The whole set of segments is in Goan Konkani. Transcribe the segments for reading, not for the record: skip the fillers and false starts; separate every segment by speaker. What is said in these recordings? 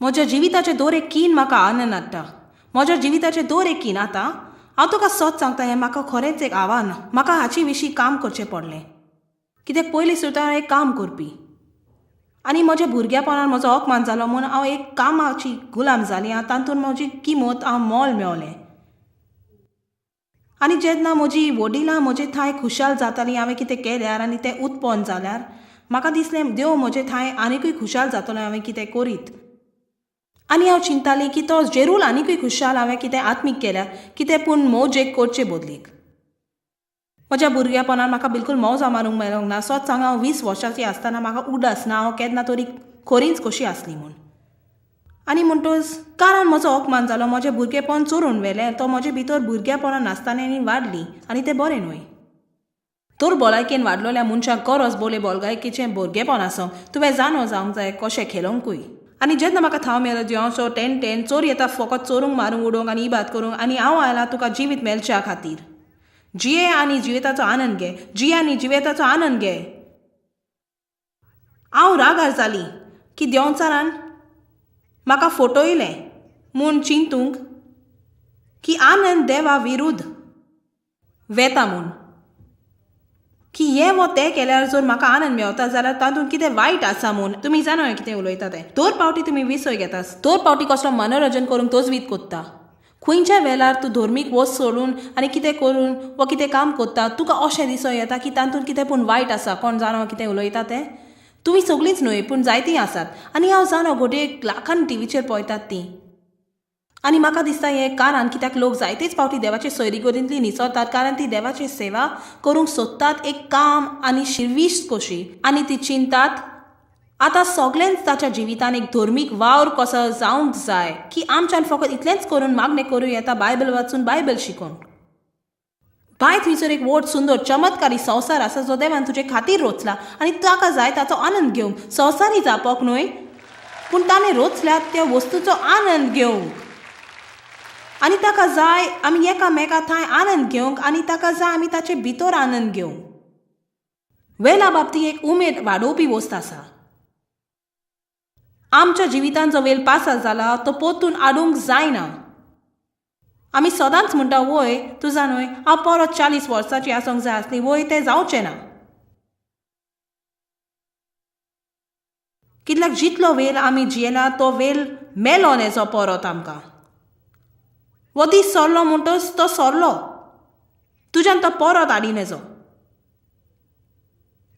Speaker 1: म्हज्या जिविताचे दर एक कीन म्हाका आनंद हाडटा. म्हज्या जिविताचे दर एक कीन आतां हांव तुका सत सांगता, हें म्हाका खरेंच एक आव्हान. म्हाका हाचे विशीं काम करचें पडलें, कित्याक पयलीं सुद्दां हांव एक काम करपी आनी म्हज्या भुरग्यापणान म्हजो अपमान जालो म्हूण हांव एक कामाची गुलाम जाली. आनी तातूंत म्हजी किंमत हांव मोल मेवलें. आनी जेन्ना म्हजी वडिलां म्हजे थांय खुशाल जातालीं हांवें कितें केल्यार आनी तें उत्पन्न जाल्यार म्हाका दिसलें देव म्हजे थांय आनिकूय खुशाल जातलो हांवें कितें करीत. आनी हांव चिंतालें की तो जेरूल आनिकूय खुशाल हांवें कितें आत्मीक केल्यार कितें पूण मौजेक करचे बदलीक. म्हज्या भुरग्यापणान म्हाका बिलकूल मौजा मारूंक मेळोंक ना. सत सांग, हांव 20 वर्सांची आसतना म्हाका उडास ना हांव केन्ना तरी खरीच कशी आसली म्हूण. आनी म्हणटच कारण म्हजो अपमान जालो, म्हजें भुरगेपण चोरून व्हेलें, तो म्हजे भितर भुरग्यापणान नासतना आनी वाडली आनी तें बरें न्हय. तर भलायकेन वाडलोल्या मनशाक गरज बोले भलायकेचें भुरगेपण आसूंक तुवें जाणो जावंक जाय कशें खेळोंकूय. आनी जेन्ना म्हाका थाव मेळ्ळो देवाचो 10:10 चोर येता फकत चोरूंक मारूंक उडोवंक आनी इबाद करूंक, आनी हांव आयलां तुका जिवीत मेळच्या खातीर. जिये आनी जिविताचो आनंद घे, जिये आनी जिविताचो आनंद घे. हांव रागार जाली की देंवचारान म्हाका फटयलें म्हूण चिंतूंक की आनंद देवा विरुद्ध वेता म्हूण, की हें वो तें केल्यार जर म्हाका आनंद मेवता जाल्यार तातूंत कितें वायट आसा म्हूण. तुमी जाणा हांवें कितें उलयता तें. दर पावटी तुमी विसय घेता, दर पावटी कसलो मनोरंजन करूंक तजवीज कोत्ता. खंयच्या वेळार तूं धर्मीक वस्त सोडून आनी कितें करून वो कितें काम कोत्ता तुका अशें दिसूं येता की तातूंत कितें पूण वायट आसा. कोण जाणा कितें उलयता तें? तुमी सगळींच न्हय पूण जायतीं आसात. आनी हांव जाणा घडये लाखान टिवीचेर पळयतात तीं. आनी म्हाका दिसता हें कारण कित्याक लोक जायतेच पावटी देवाचे सोयरीगोरींतली निसरतात, कारण ती देवाची सेवा करूंक सोदतात एक काम आनी शिर्वीस कशी, आनी ती चिंतात आतां सगळेंच ताच्या जिवितान एक धर्मीक वावर कसो जावंक जाय की आमच्यान फकत इतलेंच करून मागणें करूं येता, बायबल वाचून बायबल शिकोवन. बाय थंयसर एक व्हड सुंदर चमत्कारी संवसार आसा जो देवान तुजे खातीर रोचला आनी ताका जाय ताचो आनंद घेवंक. संवसारी जापक न्हय पूण ताणें रोचल्या त्या वस्तूचो आनंद घेवंक. आनी ताका जाय आमी एकामेका थंय आनंद घेवंक आनी ताका जाय आमी ताचे भितर आनंद घेवंक. वेला बाबतींत एक उमेद वाडोवपी वस्त आसा. आमच्या जिवितांत जो वेल पासार जाला तो परतून हाडूंक जायना. आमी सदांच म्हणटा वय तूं जाणय हांव परत 40 वर्सांची आसूंक जाय आसली, वय तें जावचें ना. कित्याक जितलो वेल आमी जियेला तो वेल मेलो नेजो परत आमकां. हो दीस सरलो म्हणटच तो सरलो, तुज्यान तो परत हाडी नेजो.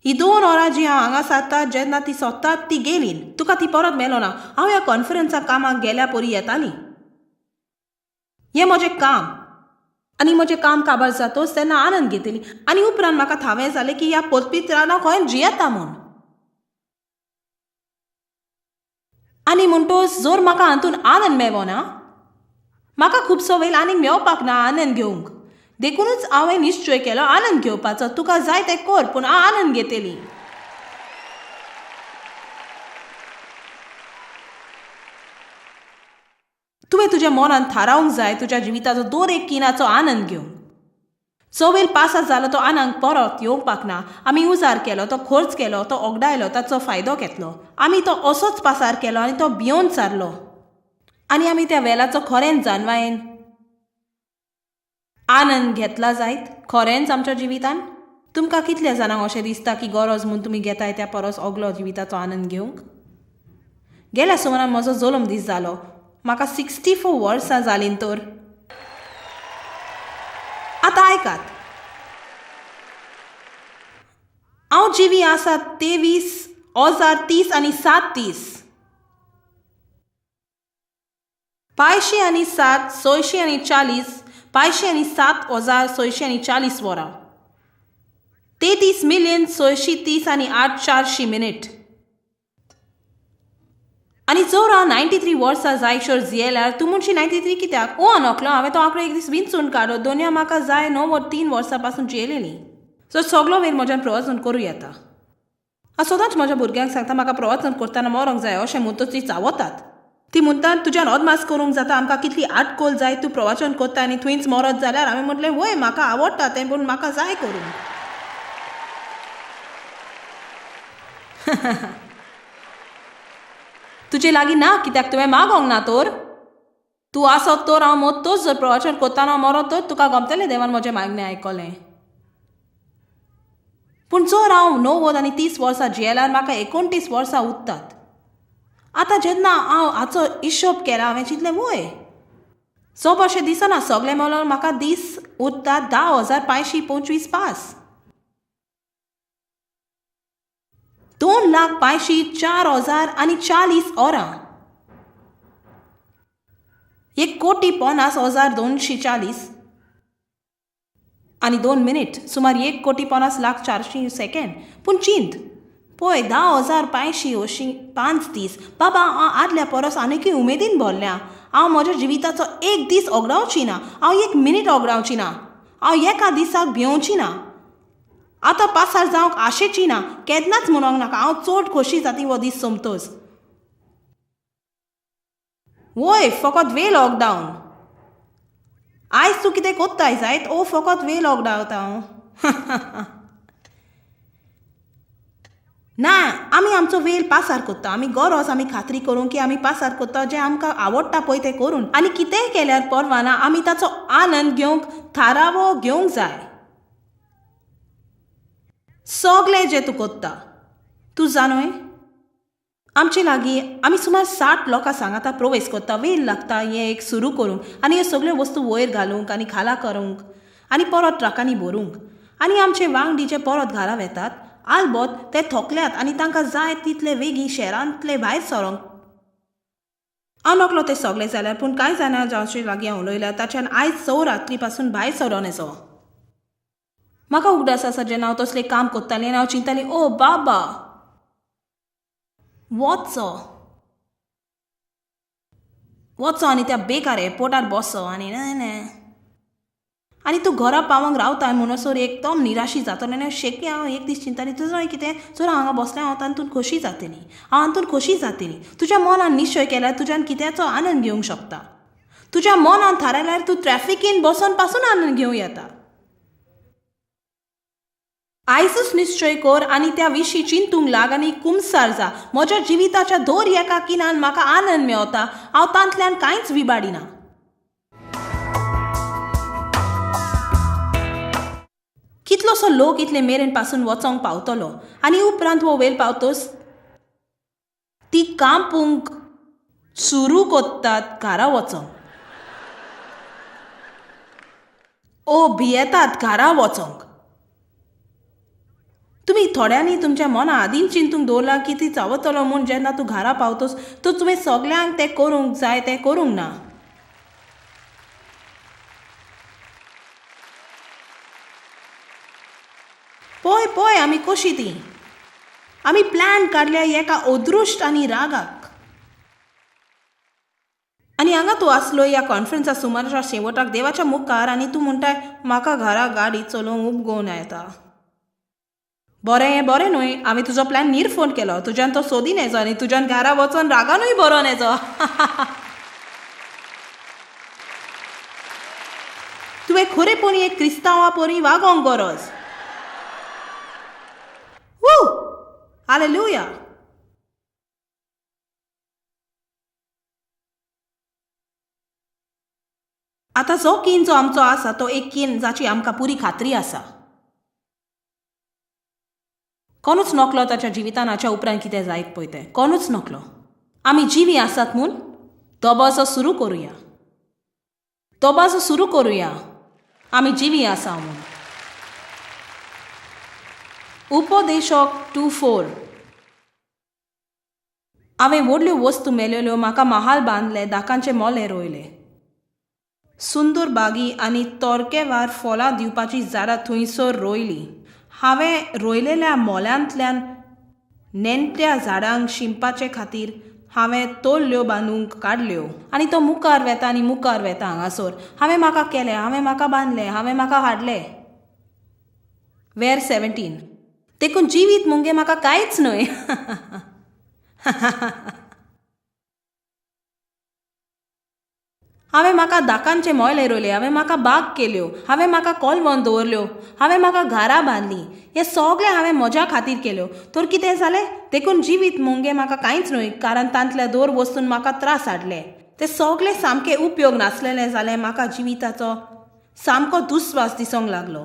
Speaker 1: ही 2 वरां जी हांव हांगा सारता जेन्ना ती सोदतात ती गेली, तुका ती परत मेलो ना. हांव ह्या कॉन्फरन्साक कामाक गेल्या परी येताली. हें म्हजें काम आनी म्हजें काम काबार जातच तेन्ना आनंद घेतली. आनी उपरांत म्हाका थावें जालें की ह्या पदपित्रान हांव खंय जियेता म्हूण. आनी म्हणटच जर म्हाका हातूंत आनंद मेळो ना, म्हाका खुबसो वेळ आनीक मेवपाक ना आनंद घेवंक, देखूनच हांवें निश्चय केलो आनंद घेवपाचो. तुका जाय तें कर पूण हांव आनंद घेतली. तुवें तुज्या मनान थारावंक जाय तुज्या जिविताचो दर एक किनाचो आनंद घेवंक. जो वेळ पासार जालो तो आनंद परत येवपाक ना. आमी उजार केलो, तो खर्च केलो, तो ओगडायलो, ताचो फायदो घेतलो. आमी तो असोच पासार केलो आनी तो भियोन सारलो. आनी आमी त्या वेलाचो खरेंच जाणवायेन आनंद घेतला जायत खरेंच आमच्या जिवितान. तुमकां कितल्या जाणांक अशें दिसता की गरज म्हूण तुमी घेताय त्या परस ओगलो जिविताचो आनंद घेवंक? गेल्या सुमारान म्हजो जल्म दीस जालो, म्हाका 64 वर्सां जालीं. तर आतां आयकात, हांव जिवी आसा 23,030 आनी 7 500 आनी 7 640 500 आनी 7,640 वरां, 33,630 आनी 8,400 मिनीट. आनी जर हांव 93 वर्सां जायसर जियेल्यार तूं म्हणशी 93 कित्याक? ओ अनोखलो, हांवें तो आंकडो एक दीस विंचून काडलो. दोनया म्हाका जाय 9 वा 3 वर्सां पासून जियेलेली. सो सगलो वेळ म्हज्यान प्रवचन करूं येता. हांव सदांच म्हज्या भुरग्यांक सांगता म्हाका प्रवचन करतना मरोंक जाय अशें म्हणटच ती चावतात. ती म्हणटात तुज्यान अदमास करूंक जाता आमकां कितली आटकोल जाय, तूं प्रवचन करता आनी थंयच मरत जाल्यार. हांवें म्हटलें वय म्हाका आवडटा तें पूण म्हाका जाय करूंक. तुजे लागीं ना कित्याक तुवें मागोंक ना तर. तूं आसत तर हांव मोत्तोच, जर प्रवचन कोत्ताना हांव मरत तर तुका गमतलें देवान म्हजें मागणें आयकलें. पूण जर हांव 90 आनी 30 वर्सां जियेल्यार म्हाका 29 वर्सां उत्तात. आतां जेन्ना हांव हाचो हिशोब केला हांवें चिंतलें वय सोब अशें दिसना, सगळें मेळोन म्हाका दीस उरतात 10,525 पास, 2,05,04,040 वरां, 1,50,0240 आनी 2 मिनीट, सुमार 1,50,00,400 सेकेंड. पूण चिंत पळय 10,585 दीस. बाबा हांव आदल्या परस आनीकय उमेदीन भरल्या. हांव म्हज्या जिविताचो एक दीस ओगडावची ना, हांव 1 मिनीट ओगडावची ना, हांव एका दिसाक भिवची ना, आतां पासार जावंक आशेची ना, केन्नाच म्हणोंक नाका. हांव चड खोशी जाती हो दीस सोमतोच. वय फकत वे लॉकडावन. आयज तूं कितें कोत्ताय जायत, ओ फकत वे लॉकडावन हांव. ना, आमी आमचो वेळ पासार कोत्ता. आमी गरज आमी खात्री करूंक की आमी पासार कोत्ता जें आमकां आवडटा पळय तें करून, आनी कितेंय केल्यार परवाना आमी ताचो आनंद घेवंक थारावो घेवंक जाय. सगळें जें तूं कोत्ता तूं जाणूय. आमचे लागीं आमी सुमार 60 लोकां सांगाता प्रवेश कोत्ता. वेळ लागता हें एक सुरू करूंक आनी ह्यो सगळ्यो वस्तू वयर घालूंक आनी खाला करूंक आनी परत ट्रकांनी भरूंक. आनी आमचे वांगडी जे परत घरा वेतात आलबत ते थोकल्यात आनी तांकां जाय तितले वेगीं शहरांतले भायर सरोंक. हांव नकलो ते सगळे जाल्यार, पूण कांय जाणां जावचे लागीं हांव उलयल्या ताच्यान आयज 1 रात्री पासून भायर सरोन येचो. म्हाका उगडास आसा जेन्ना हांव तसलें काम कोत्तालें आनी हांव चिंतालें, ओ बाबा वचो वचो आनी त्या बेकार एअरपोर्टार बसो आनी ना आनी तूं घरा पावोंक रावताय म्हणसर एकदम निराशी जातलें. आनी शेकी हांव एक दीस चिंतालें, तुजो कितें जर हांव हांगा बसलें हांव तातूंत खोशी जातली, हांव हातूंत खोशी जातली. तुज्या मनान निश्चय केल्यार तुज्यान कित्याचो आनंद घेवंक शकता. तुज्या मनान थारायल्यार तूं ट्रॅफिकीन बसोन पासून आनंद घेवं येता. आयजूच निश्चय कर आनी त्या विशीं चिंतूंक लाग आनी कुमसार जा. म्हज्या जिविताच्या दर एका किनान म्हाका आनंद मेवता, हांव तांतल्यान कांयच विबाडिना. कितलोसो लोक इतले मेरेन पासून वचोंक पावतलो आनी उपरांत हो वेळ पावतोच ती कांपूंक सुरू कोत्तात घरा वचोंक. ओ भियेतात घरा वचोंक. तुमी थोड्यांनी तुमच्या मना आदींच चिंतूंक दवरलां की ती चावतलो म्हूण जेन्ना तूं घरा पावतोस तर तुवें सगल्यांक तें करूंक जाय तें करूंक ना. पळय पळय आमी कशी ती आमी प्लॅन काडल्या एका अदृश्ट आनी रागाक. आनी हांगा तूं आसलो ह्या कॉन्फरन्सा सुमाराच्या शेवटाक देवाच्या मुखार आनी तूं म्हणटाय म्हाका घरा गाडी चलोवंक उपगोवन येता. बरें हें बरें न्हय, हांवें तुजो प्लॅन निरफोन केलो, तुज्यान तो सोदीन येचो आनी तुज्यान घरा वचोन रागानूय बरोवन येचो. तुवें खरेपणी एक क्रिस्तांवा परी वागोंक गरज. वू हालेलुया. आतां जो कीन जो आमचो आसा तो एक कीन जाची आमकां पुरी खात्री आसा. कोणूच नकलो ताच्या जिवितान हाच्या उपरांत कितें जायत पळय तें कोणूच नकलो. आमी जिवी आसात म्हूण दबाजो सुरू करुया, दबाजो सुरू करुया, आमी जिवी आसा म्हूण. उपदेशक 2:4. हांवें व्हडल्यो वस्तू मेळयल्यो, म्हाका महाल बांदले, दाकांचे मोले रोयले, सुंदर बागी आनी तोरकेवार फळां दिवपाची झाडां थंयसर रोयलीं. हांवें रोयलेल्या मोल्यांतल्यान नेणट्या झाडांक शिंपपाचे खातीर हांवें तोल्ल्यो बांदूंक काडल्यो. आनी तो मुखार वेता आनी मुखार वेता हांगासर. हांवें म्हाका केलें, हांवें म्हाका बांदलें, हांवें म्हाका हाडलें. वेर 17. देखून जिवीत मुगे म्हाका कांयच न्हय. हांवें म्हाका दाकांचे मोयले रोयले, हांवें म्हाका बाग केल्यो, हांवें म्हाका कोलवोन दवरल्यो, हांवें म्हाका घरां बांदलीं. हें सगळें हांवें म्हज्या खातीर केल्यो. तर कितें जालें? देखून जिवीत मुंगे म्हाका कांयच न्हय, कारण तांतल्या दर वस्तून म्हाका त्रास हाडले. ते सगळे सामके उपयोग नासलेले जालें. म्हाका जिविताचो सामको दुस्वास दिसूंक लागलो.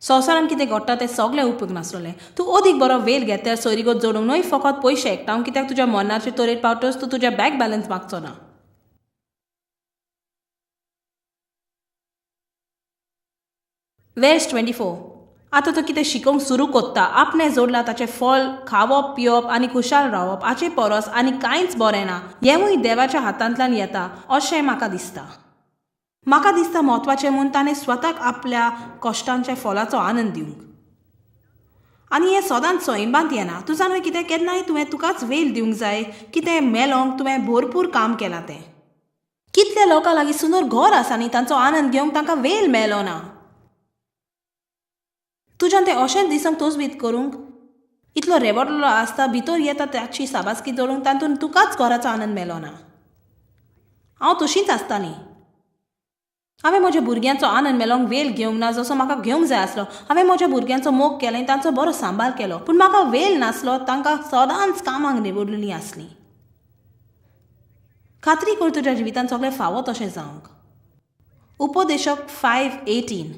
Speaker 1: संवसारान कितें घडटा तें सगळें उपयोग नासलें. तूं अदीक बरो वेल घेतल्यार सोयरीगत जोडूंक न्हय फकत पयशे एकठांव, कित्याक तुज्या मरणाचे तरेर पावतच तूं तुज्या बँक बॅलन्स मागचो ना. वर्स 24. आतां तो कितें शिकोवंक सुरू कोत्ता. आपणें जोडलां ताचें फळ खावप पिवप आनी खुशाल रावप हाचे परस आनी कांयच बरें ना. हेंवूय देवाच्या हातांतल्यान येता अशें म्हाका दिसता. म्हाका दिसता म्हत्वाचें म्हूण ताणें स्वताक आपल्या कश्टांच्या फळाचो आनंद दिवंक. आनी हें सदांच सैमांत येना. तूं जाणा कितें, केन्नाय तुवें तुकाच वेळ दिवंक जाय कितें मेलोंक. तुवें भरपूर काम केलां तें. कितल्या लोकां लागीं सुंदर घर आसा न्ही, तांचो आनंद घेवंक तांकां वेळ मेळ्ळो ना. तुज्यान तें अशेंच दिसूंक तोजबीत करूंक इतलो रेवडलो आसता, भितर येता ताची साबासकी जोडूंक, तातूंत तुकाच घराचो आनंद मेळ्ळो ना. हांव तशींच आसतालीं. हांवें म्हज्या भुरग्यांचो आनंद मेलोंक वेळ घेवंक ना जसो म्हाका घेवंक जाय आसलो. हांवें म्हज्या भुरग्यांचो मोग केलो आनी तांचो बरो सांबाळ केलो, पूण म्हाका वेळ नासलो. तांकां सदांच कामाक निवडलेलीं आसलीं. खात्री कर तुज्या जिवितांत सगळें फावो तशें जावंक. उपदेशक 5:18.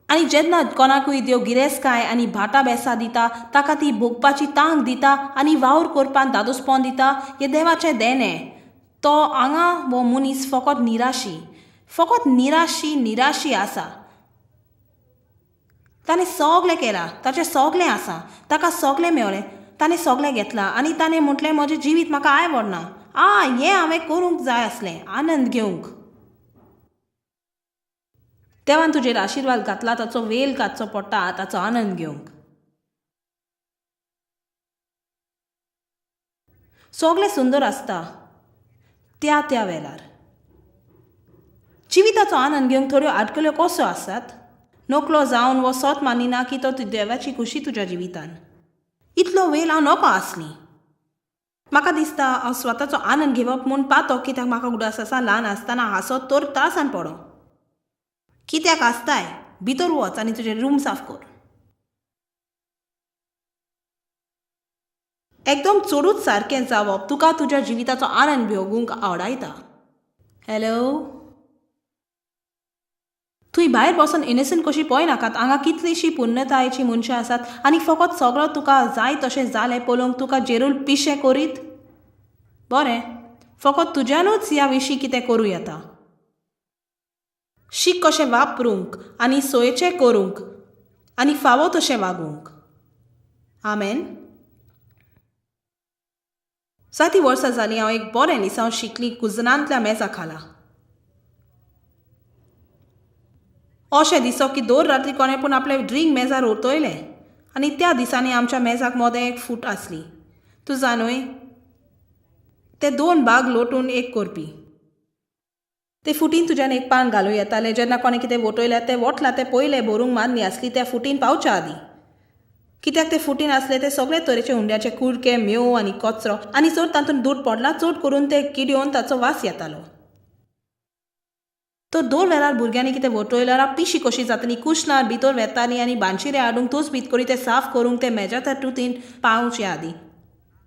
Speaker 1: आनी जेन्ना कोणाकूय देव गिरेस्तकाय आनी भाटां बेसां दिता, ताका ती भोगपाची तांक दिता आनी वावर करपाक दादोसपण दिता, हें देवाचें देणें. तो हांगा हो मनीस फकत निराशी, फकत निराशी निराशी आसा. ताणें सगळें केलां, ताचें सगळें आसा, ताका सगळें मेवलें, ताणें सगळें घेतलां आनी ताणें म्हटलें म्हजें जिवीत म्हाका आवडना. आ, हें हांवें करूंक जाय आसलें, आनंद घेवंक. देवान तुजेर आशिर्वाद घातला, ताचो वेल काडचो पडटा, ताचो आनंद घेवंक. सगळें सुंदर आसता त्या त्या वेळार. जिविताचो आनंद घेवंक थोड्यो आडकल्यो कसो आसात. नकलो जावन वो सोत मानिना की तो देवाची खुशी तुज्या जिवितान. इतलो वेळ हांव नको आसली. म्हाका दिसता हांव स्वताचो आनंद घेवप म्हूण पातो, कित्याक म्हाका उगडास आसा ल्हान आसतना हांसत तर त्रासान पडो. कित्याक आसताय, भितर वच आनी तुजें रूम साफ कर. एकदम चडूच सारकें जावप तुका तुज्या जिविताचो आनंद भोगूंक आवडायता. हॅलो, थंय भायर बसून इनोसंट कशी पळयनाकात. हांगा कितलीशी पुर्णतायेची मनशां आसात आनी फकत सगळो तुका जाय तशें जालें पळोवंक तुका जेरूल पिशें करीत. बरें, फकत तुज्यानूच ह्या विशीं कितें करूं येता. शीक कशें वापरूंक आनी सोयेचें करूंक आनी फावो तशें वागूंक. आमेन. 7 वर्सां जालीं हांव एक बरें लिसांव शिकली कुजनांतल्या मेजा खाला. अशें दिसो की दर रात्री कोणें पूण आपलें ड्रिंक मेजार ओतयलें आनी त्या दिसांनी आमच्या मेजाक मदें एक फूट आसली. तूं जाणूय, ते 2 भाग लोटून एक करपी. ते फुटीन तुज्यान एक पान घालूं येतालें. जेन्ना कोणें कितें वोटयल्यार तें वोटलां तें पयलें भरूंक मान्य आसली त्या फुटीन पावच्या आदीं. कित्याक ते फुटीन आसले ते सगळे तरेचे हुंड्याचे कुडके, म्योव आनी कचरो, आनी चड तातूंत दूद पडला चड करून ते किडयोन ताचो वास येतालो. तर दर वेळार भुरग्यांनी कितें वोटयल्यार पिशी कशी जातली, कुशनार भितर वेताली आनी बानशिरे हाडूंक तोच करी ते साफ करूंक ते मेजा तुतीन पावचे आदीं.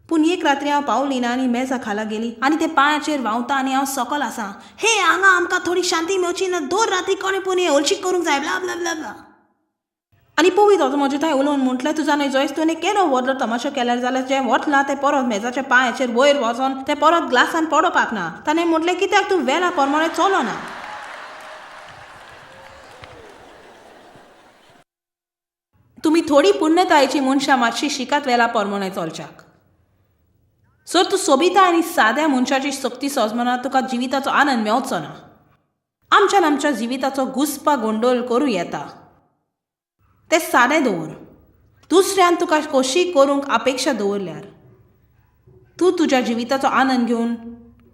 Speaker 1: पूण एक रात्री हांव पावली ना आनी मेजा खाला गेली आनी ते पांयाचेर व्हांवता आनी हांव सकल आसा. हे हांगा आमकां थोडी शांती मेवची ना, दर रात्री कोणें पूण हें हळशीक करूंक जाय, ब्ला ब्ला ब्ला ब्ला. आनी पळय तो म्हजे थंय उलोवन म्हटलें, तुजा न्हय जोयस तुवें केदो व्हडलो तमाशो केल्यार जाल्यार जें वतलां तें परत मेजाच्या पांयाचेर वयर वचोन तें परत ग्लासान पडोवपाक ना. ताणें म्हटलें, कित्याक तूं वेळा प्रमाणे चलोना. तुमी थोडी पुर्णतायेची मनशां मातशी शिकात वेळा प्रमाणे चलच्याक. सर तूं सोबिता आनी साद्या मनशाची सक्ती सोजमना तुका जिविताचो आनंद मेवचो ना. आमच्यान आमच्या जिविताचो घुस्पा गोंदोळ करूं येता. तें सादें दवर. दुसऱ्यान तुका खोशी करूंक अपेक्षा दवरल्यार तूं तुज्या जिविताचो आनंद घेवन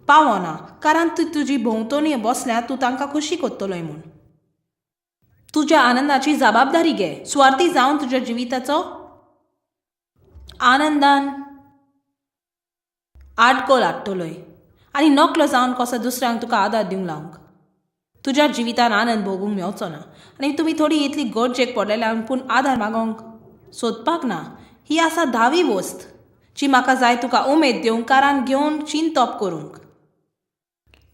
Speaker 1: पावना, कारण तूं तुजी भोंवतणी बसल्यार तूं तांकां खोशी करतलोय म्हूण. तुज्या आनंदाची जबाबदारी घे. सुवार्थी जावन तुज्या जिविताचो आनंदान आडकोल हाडटलोय आनी नकलो जावन कसो दुसऱ्यांक तुका आदार दिवंक लावंक. तुज्या जिवितान आनंद भोगूंक मेवचो ना आनी तुमी थोडी इतली गरजेक पडलेल्या पूण आदार मागोंक सोदपाक ना. ही आसा 10वी वस्त जी म्हाका जाय तुका उमेद दिवंक, कारान घेवन चिंतप करूंक.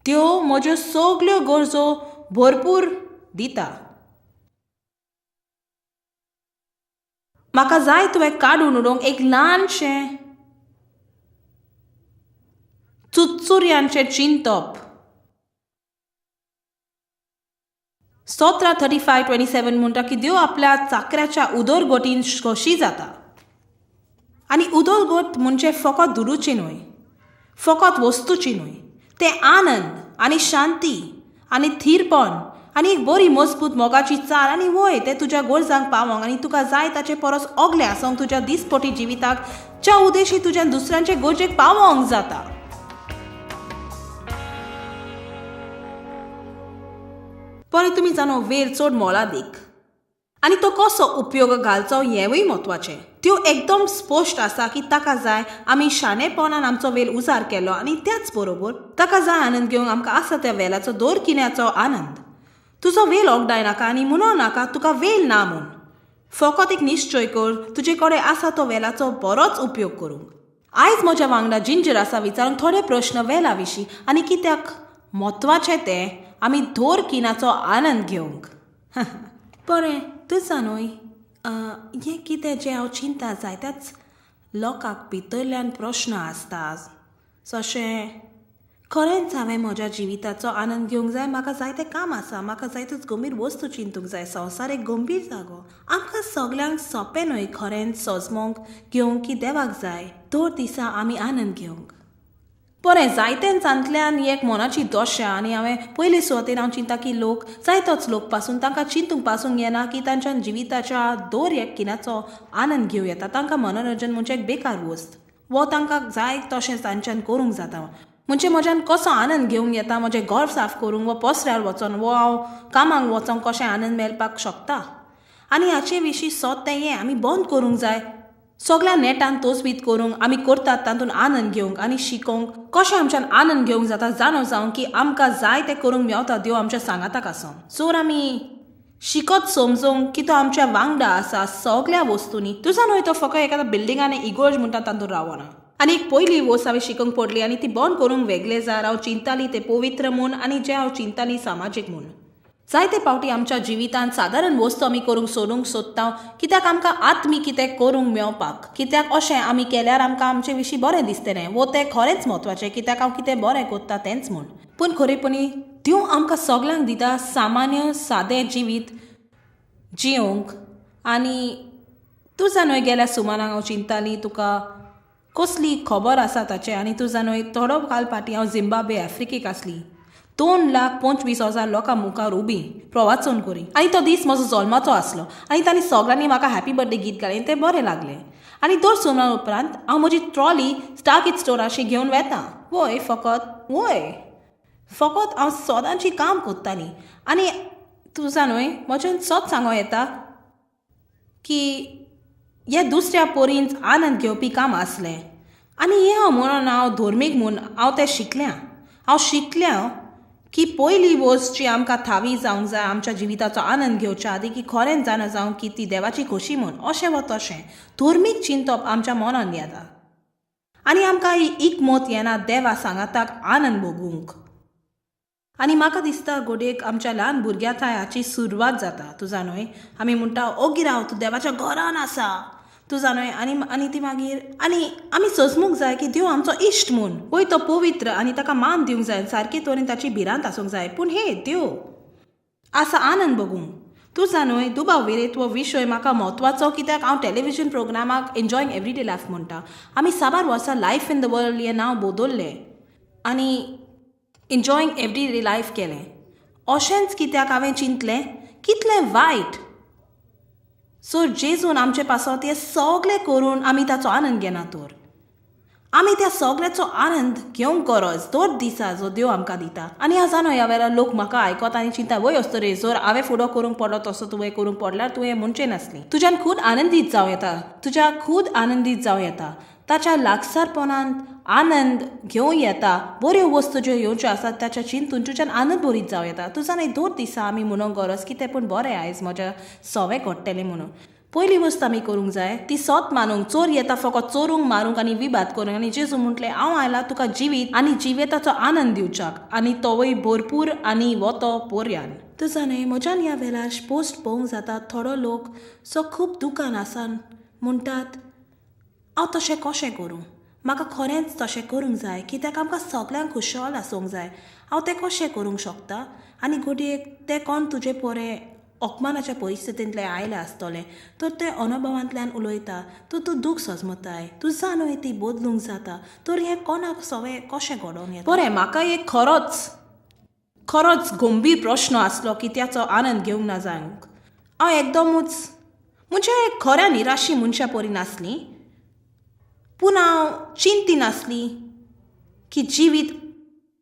Speaker 1: त्यो म्हज्यो सगल्यो गरजो भरपूर दिता. म्हाका जाय तुवें काडून उडोवंक एक ल्हानशें चुरचुऱ्यांचें चिंतप. 17:35-27 म्हणटा की देव आपल्या चाकऱ्याच्या उदरगतीन खोशी जाता. आनी उदरगत म्हणजे फकत दुडूची न्हय, फकत वस्तूची न्हय, तें आनंद आनी शांती आनी थीरपण आनी एक बरी मजबूत मोगाची चाल आनी वय तें तुज्या गरजांक पावोंक आनी तुका जाय ताचे परस ओगलें आसोंक तुज्या दिसपटी जिविताक ज्या उद्देशी तुज्या दुसऱ्यांचे गरजेक पावोंक जाता. पळय तुमी जाणो वेळ चड मोलादीक आनी तो कसो उपयोग घालचो हेंवूय म्हत्वाचें. त्यो एकदम स्पश्ट आसा की ताका जाय आमी शाणेपणान आमचो वेळ उजार केलो आनी त्याच बरोबर ताका जाय आनंद घेवंक आमकां आसा त्या वेलाचो दर किन्याचो आनंद. तुजो वेळ ओगडाय नाका आनी म्हणो नाका तुका वेळ ना म्हूण. फकत एक निश्चय कर तुजे कडेन आसा तो वेलाचो बरोच उपयोग करूंक. आयज म्हज्या वांगडा जिंजर आसा विचारूंक थोडे प्रश्न वेला विशीं आनी कित्याक म्हत्वाचें तें आमी धोर किनाचो आनंद घेवंक. बरें तुजा न्हय हें कितें जें हांव चिंता जायत्याच लोकांक भितरल्यान प्रश्न आसता जशें खरेंच हांवें म्हज्या जिविताचो आनंद घेवंक जाय, म्हाका जायतें काम आसा, म्हाका जायत्योच गंभीर वस्तू चिंतूंक जाय, संवसार एक गंभीर जागो. आमकां सगल्यांक सोंपें न्हय खरेंच सजमोंक घेवंक की देवाक जाय दर दिसा आमी आनंद घेवंक. बरें जायत्यांतल्यान एक मनाची दशा आनी हांवें पयले सुवातेर हांव चिंता की लोक जायतोच लोक पासून तांकां चिंतूंक पासून येना की तांच्या जिविताच्या दर एक किनाचो आनंद घेवं येता. तांकां मनोरंजन म्हणजे एक बेकार वस्त वो तांकां जाय तशें तांच्यान करूंक जाता. म्हणजे म्हज्यान कसो आनंद घेवंक येता म्हजें घर साफ करूंक वो पसऱ्यार वचोन वो हांव कामाक वचोंक कशें आनंद मेळपाक शकता. आनी हाचे विशीं सत तें हें आमी बंद करूंक जाय सगळ्या नेटान तोचबीत करूंक आमी करतात तातूंत आनंद घेवंक आनी शिकोवंक कशें आमच्यान आनंद घेवंक जाता जाणो जावंक की आमकां जाय तें करूंक मेवता देव आमच्या सांगाताक आसोन. जोर आमी शिकत समजूंक की तो आमच्या वांगडा आसा सगळ्या वस्तूंनी. तुजा न्हय तो फकत एखाद्या बिल्डिंगान इगोर्ज म्हणटा तातूंत रावना. आनी एक पयली वस्त हांवें शिकूंक पडली आनी ती बंद करूंक वेगळें जार हांव चिंताली तें पवित्र म्हूण आनी जें हांव चिंताली सामाजीक म्हूण. जायते फावटी आमच्या जिवितांत सादारण वस्तू आमी करूंक सोडूंक सोदता कित्याक आमकां आत्मीक कितें करूंक मेवपाक, कित्याक अशें आमी केल्यार आमकां आमचे विशीं बरें दिसतलें वो तें खरेंच म्हत्वाचें कित्याक हांव कितें बरें करता तेंच म्हूण. पूण खरेपणी देव आमकां सगल्यांक दिता सामान्य सादें जिवीत जियोंक. आनी तुजा न्हय गेल्या सुमाराक हांव चिंताली तुका कसली खबर आसा ताचें आनी तुजा न्हय थोडो काल फाटीं हांव झिम्बाब्वे आफ्रिकेक आसली. 2,25,000 लोकां मुखार उबी प्रवाचन करी आनी तो दीस म्हजो जल्माचो आसलो आनी तांणी सगळ्यांनी म्हाका हॅपी बर्थडे गीत घालें तें बरें लागलें. आनी दर सोमार उपरांत हांव म्हजी ट्रॉली स्टार किड्स स्टोराशी घेवन वेता. वय फकत वय फकत हांव सदांची काम करताली. आनी तुजा न्हय म्हज्यान सत सांगो येता की हे दुसऱ्या पोरींच आनंद घेवपी काम आसलें. आनी हें हांव म्हणून हांव धर्मीक म्हूण हांव तें शिकल्या. हांव शिकल्या की पयली वस्त जी आमकां थावी जावंक जाय आमच्या जिविताचो आनंद घेवच्या आदी की खरेंच जाणा जावंक की ती देवाची खोशी म्हूण अशें वा तशें धर्मीक चिंतप आमच्या मनान येता आनी आमकां ही एकमत येना देवा सांगाताक आनंद भोगूंक. आनी म्हाका दिसता घडयेक आमच्या ल्हान भुरग्यां थंय हाची सुरवात जाता. तुजा न्हय आमी म्हणटा ओगी राव तूं देवाच्या घरान आसा तुजा न्हय आनी आनी ती मागीर आनी आमी सजमूंक जाय की देव आमचो इश्ट म्हूण वय तो पवित्र आनी ताका मान दिवंक जाय सारकी तरेन ताची भिरांत आसूंक जाय. पूण हे देव आसा आनंद भोगूंक. तुजा न्हय दुबाव विरेत हो विशय म्हाका म्हत्वाचो कित्याक हांव टॅलिविजन प्रोग्रामाक एन्जॉयिंग एवरीडे लायफ म्हणटा. आमी साबार वर्सां लायफ इन the world हें नांव बदल्लें आनी एन्जॉयिंग एवरीडे लायफ केलें. अशेंच कित्याक हांवें चिंतलें कितलें वायट सो जेजून आमचे पासत हें सगळें करून आमी ताचो आनंद घेना तर आमी त्या सगळ्याचो आनंद घेवंक गरज दर दिसा जो देव आमकां दिता. आनी हांव जाणा ह्या वेळार लोक म्हाका आयकता आनी चिंता वय आसतो रे जर हांवें फुडो करूंक पडलो तसो तुवें करूंक पडल्यार तुवें म्हणचें नासलें. तुज्यान खूद आनंदीत जावं येता, तुज्या खूद आनंदीत जावं येता. ताच्या लागसारपणांत आनंद घेवं येता. बऱ्यो वस्तू ज्यो येवच्यो आसात ताच्या चिंतून तुज्यान आनंद बरीत जावं येता. तूं जाणा 2 दिसां आमी म्हणूंक गरज कितें पूण बरें आयज म्हज्या सवें घडटलें म्हणून. पयली वस्त आमी करूंक जाय ती सोत मानूंक. चोर येता फकत चोरूंक, मारूंक आनी विबाद करूंक. आनी जेजू म्हटलें हांव आयला तुका जिवीत आनी जिविताचो आनंद दिवच्याक, आनी तोवूय भरपूर आनी वतो पोरयान. तूं जाणा म्हज्यान ह्या वेळार पोस्ट पळोवंक जाता थोडो लोक सो खूब दुकान आसान म्हणटात हांव तशें कशें करूं, म्हाका खरेंच तशें करूंक जाय कित्याक आमकां सगल्यांक खुशाल आसूंक जाय. हांव तें कशें करूंक शकता? आनी घडयेक तें कोण तुजे पोरे अपमानाच्या परिस्थितींतलें आयलें आसतलें तर ते अनुभवांतल्यान उलयता, तर तूं दूख सजमताय, तूं जाणूय ती बदलूंक जाता. तर हें कोणाक सवें कशें घडोवन येता? बरें, म्हाका एक खरोच खरोच गंभीर प्रश्न आसलो की त्याचो आनंद घेवंक ना जावंक. हांव एकदमूच म्हणजे खऱ्या निराशी मनशां परी नासली, पूण हांव चिंती नासली की जिवीत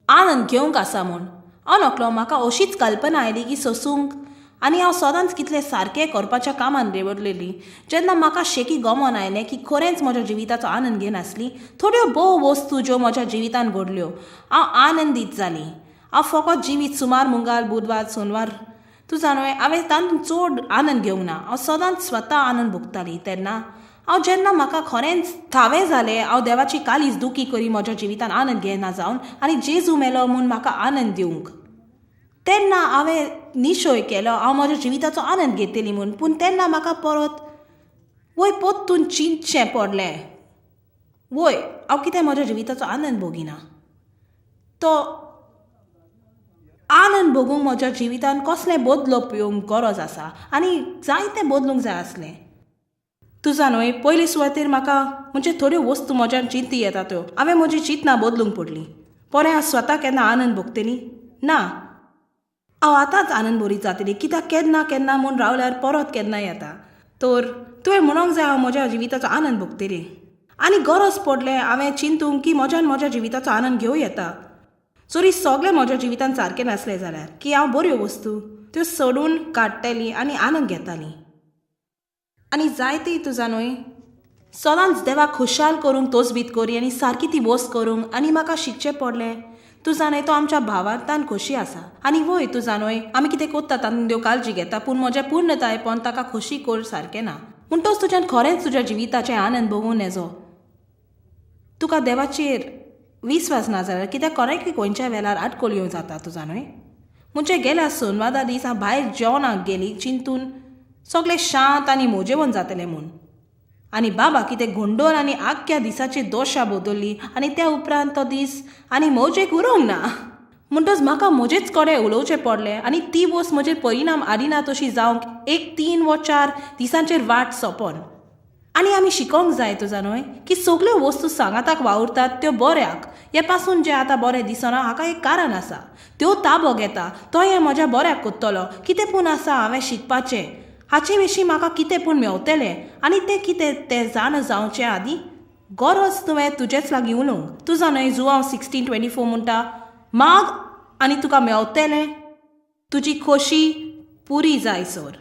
Speaker 1: आनंद घेवंक आसा म्हूण. हांव नकलो, म्हाका अशीच कल्पना आयली की सोसूंक, आनी हांव सदांच कितलें सारकें करपाच्या कामान रेवडलेली. जेन्ना म्हाका शेकी गमन आयलें की खरेंच म्हज्या जिविताचो आनंद घेनासली, थोड्यो भोव वस्तू ज्यो म्हज्या जिवितान घडल्यो हांव आनंदीत जाली. हांव फकत जिवीत सुमार मंगळ, बुधवार, सोनवार, तूं जाणा हांवें तातूंत चड आनंद घेवंक ना. हांव सदांच स्वता आनंद भोगताली. तेन्ना हांव जेन्ना म्हाका खरेंच थावें जालें हांव देवाची कालीज दुखी करी म्हज्या जिवितान आनंद घेना जावन आनी जेजू मेलो म्हूण म्हाका आनंद दिवंक, तेन्ना हांवें निश्चय केलो हांव म्हज्या जिविताचो आनंद घेतली म्हूण. पूण तेन्ना म्हाका परत वय परतून चिंतचें पडलें, वय हांव कितें म्हज्या जिविताचो आनंद भोगिना. तो आनंद भोगूंक म्हज्या जिवितान कसलें बदलप येवंक गरज आसा आनी जायतें बदलूंक जाय आसलें. तूं जाणा पयले सुवातेर म्हाका म्हणजे थोड्यो वस्तू म्हज्यान चिंती येता त्यो हांवें म्हजी चिंतना बदलूंक पडली. परे हांव स्वता केन्ना आनंद भोगतली ना, हांव आतांच आनंद बरी जातली कित्याक केन्ना केन्ना म्हूण रावल्यार परत केन्ना येता. तर तुवें म्हणूंक जाय हांव म्हज्या जिविताचो आनंद भोगतली. आनी गरज पडलें हांवें चिंतूंक की म्हज्यान म्हज्या जिविताचो आनंद घेवं येता, जरी सगळें म्हज्या जिवितान सारकें नासलें जाल्यार, की हांव बऱ्यो वस्तू त्यो सोडून काडटली आनी आनंद घेताली. आनी जायती तुजा न्हय सदांच देवाक खुशाल करूंक तोजबीत करी आनी सारकी ती वस्त करूंक आनी म्हाका शिकचें पडलें. तूं जाणा तो आमच्या भावार्थान खोशी आसा आनी वय तूं जाणा आमी कितें करता तातूंत देव काळजी घेता, पूण म्हजें पूर्णतायपण ताका खोशी कर सारकें ना. म्हणटच तुज्यान खरेंच तुज्या जिविताचें आनंद भोगूं नेजो. तुका देवाचेर विस्वास ना जाल्यार कित्याक कोणाकय खंयच्या वेळार आटकोळ येवं जाता. तूं जाणा म्हणजे गेल्या सोनवादा दीस हांव भायर जेवणाक गेली चिंतून सगळें शांत आनी मोजेवन जातलें म्हूण, आनी बाबा कितें गोंडोल आनी आख्ख्या दिसाची दोशा बदल्ली आनी त्या उपरांत तो दीस आनी मोजेक उरोंक ना. म्हणटच म्हाका म्हजेच कडेन उलोवचें पडलें आनी ती वस्त म्हजेर परिणाम हाडिना तशी जावंक 1, 3 वा 4 दिसांचेर वाट सोंपोन. आनी आमी शिकोंक जाय तुजा न्हय की सगल्यो वस्तू सांगाताक वावुरतात त्यो बऱ्याक, हे पासून जें आतां बरें दिसना हाका एक कारण आसा, त्यो ताबो घेता तो हें म्हज्या बऱ्याक करतलो. कितें पूण आसा हांवें शिकपाचें, हाचे विशीं म्हाका कितें पूण मेवतलें आनी तें कितें तें जाणा जावचें आदीं गरज तुवें तुजेच लागीं उलोवंक. तुजा न्हय जुआंव 16:24 म्हणटा, माग आनी तुका मेवतलें, तुजी खोशी पुरी जाय सर.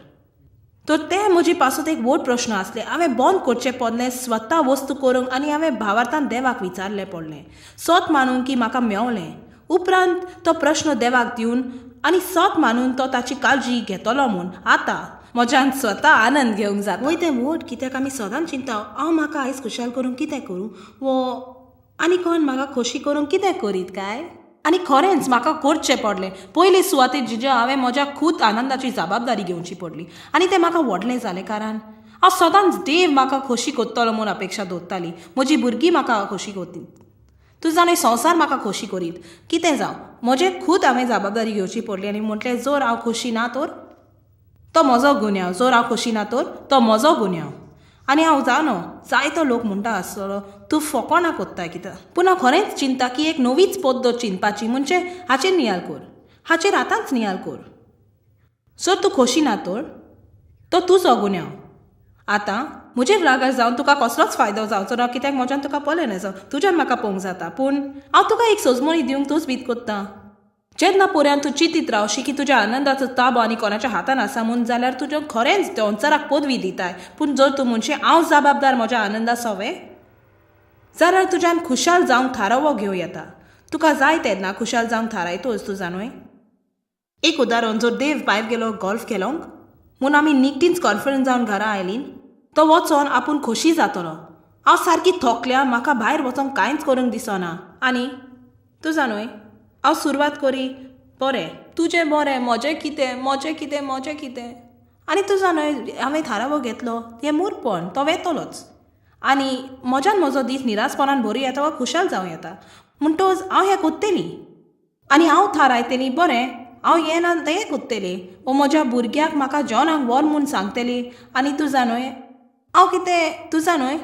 Speaker 1: तर तें म्हजे पासत एक व्हड प्रश्न आसलें. हांवें बंद करचें पडलें स्वता वस्तू करूंक आनी हांवें भावार्थान देवाक विचारलें पडलें सत मानूंक की म्हाका मेवलें. उपरांत तो प्रश्न देवाक दिवन आनी सत मानून तो ताची काळजी घेतलो म्हूण आतां म्हज्यान स्वता आनंद घेवंक जाता. वय तें व्हड कित्याक आमी सदांच चिंता हांव म्हाका आयज खुशाल करूंक कितें करूं वो आनी कोण म्हाका खोशी करूंक कितें करीत काय. आनी खरेंच म्हाका करचें पडलें. पयले सुवातेर जिज्या हांवें म्हज्या खूद आनंदाची जबाबदारी घेवची पडली आनी तें म्हाका व्हडलें जालें, कारण हांव सदांच देव म्हाका खोशी करतलो म्हूण अपेक्षा दवरताली. म्हजी भुरगीं म्हाका खोशी करतीत, तूं जाणा संवसार म्हाका खोशी करीत, कितें जावं म्हजें खूद हांवें जबाबदारी घेवची पडली. आनी म्हटलें जर हांव खोशी ना तर तो म्हजो गुन्यांव, जर हांव खोशी ना तर तो म्हजो गुन्यांव. आनी हांव जाणो जायतो लोक म्हणटा आसतलो तूं फोकोणां कोत्ताय कित्याक, पूण हांव खरेंच चिंता की एक नवीच पद्दत चिंतपाची म्हणजे हाचेर नियाळ कर, हाचेर आतांच नियाळ कर. जर तूं खोशी ना तर तो तुजो गुन्यांव. आतां म्हजेर रागार जावन तुका कसलोच फायदो जावचो ना कित्याक म्हज्यान तुका पळय जावं, तुज्यान म्हाका पळोवंक जाता, पूण हांव तुका एक सजमणी दिवंक तूंच भीत कोत्ता. जेन्ना पर्यंत तूं चिंतीत रावशी की तुज्या आनंदाचो ताबो आनी कोणाच्या हातान आसा म्हूण जाल्यार तुज्या खरेंच देंवचाराक पदवी दिताय. पूण जर तूं म्हणशी हांव जबाबदार म्हज्या आनंदा सवें, जाल्यार तुज्यान खुशाल जावंक थारावो घेवं येता. तुका जाय तेन्ना खुशाल जावंक थारायतोच तूं जाणूय. एक उदाहरण, जर देव भायर गेलो गोल्फ खेळोंक म्हूण आमी निकतींच कॉन्फरन्स जावन घरा आयलीं, तो वचोन आपूण खोशी जातलो. हांव सारकी थोकल्या, म्हाका भायर वचोंक कांयच करूंक दिसना. आनी तूं जाणूय, हांव सुरवात करी, बरें तुजें बरें, म्हजें कितें, म्हजें कितें, म्हजें कितें. आनी तूं जाणूय, हांवें थारावो घेतलो हें मूर्खपण, तो वेतलोच. आनी म्हज्यान म्हजो दीस निरासपणान भरूं येता वा खुशाल जावं येता. म्हणटोच हांव हें कोत्तेली आनी हांव थारायतली, बरें हांव येना तें कोत्तेली, वो म्हज्या भुरग्याक म्हाका जॉनाक व्हर म्हूण सांगतली. आनी तूं जाणूय हांव कितें, तूं जाणूय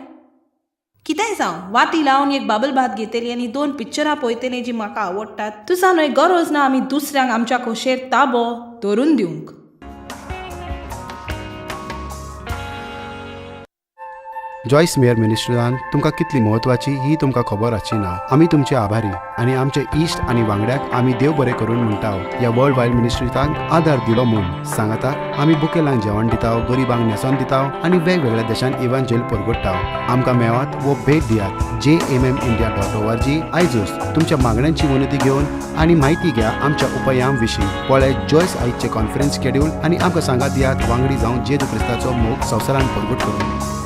Speaker 1: कितेंय जावं, वाती लावन एक बाबल भात घेतली आनी 2 पिक्चरां पळयतली जी म्हाका आवडटात. तूं जाणूय, गरज ना आमी दुसऱ्यांक आमच्या खोशेर ताबो धरून दिवंक.
Speaker 2: जॉयस मेयर मिनिस्ट्रीन तुमकां कितली म्हत्वाची ही तुमकां खबर आसची ना. आमी तुमचे आभारी आनी आमचे इश्ट आनी वांगड्याक आमी देव बरें करून म्हणटा ह्या वर्ल्ड वायड मिनिस्ट्रीतांक आदार दिलो म्हूण. सांगाता आमी बुकेलांक जेवण दिता, गरिबांक न्हेसोन दिता आनी वेगवेगळ्या देशांत इव्हांजेल परगट्टा. आमकां मेळात वो भेट दियात jmmindia.org. आयजूच तुमच्या मागण्यांची विनंती घेवन आनी म्हायती घ्या आमच्या उपायां विशीं. पळय जॉयस आयचे कॉन्फरन्स शेड्यूल आनी आमकां सांगात दियात वांगडी जावन जेजू क्रिस्ताचो मोग संवसारान परगट करूं.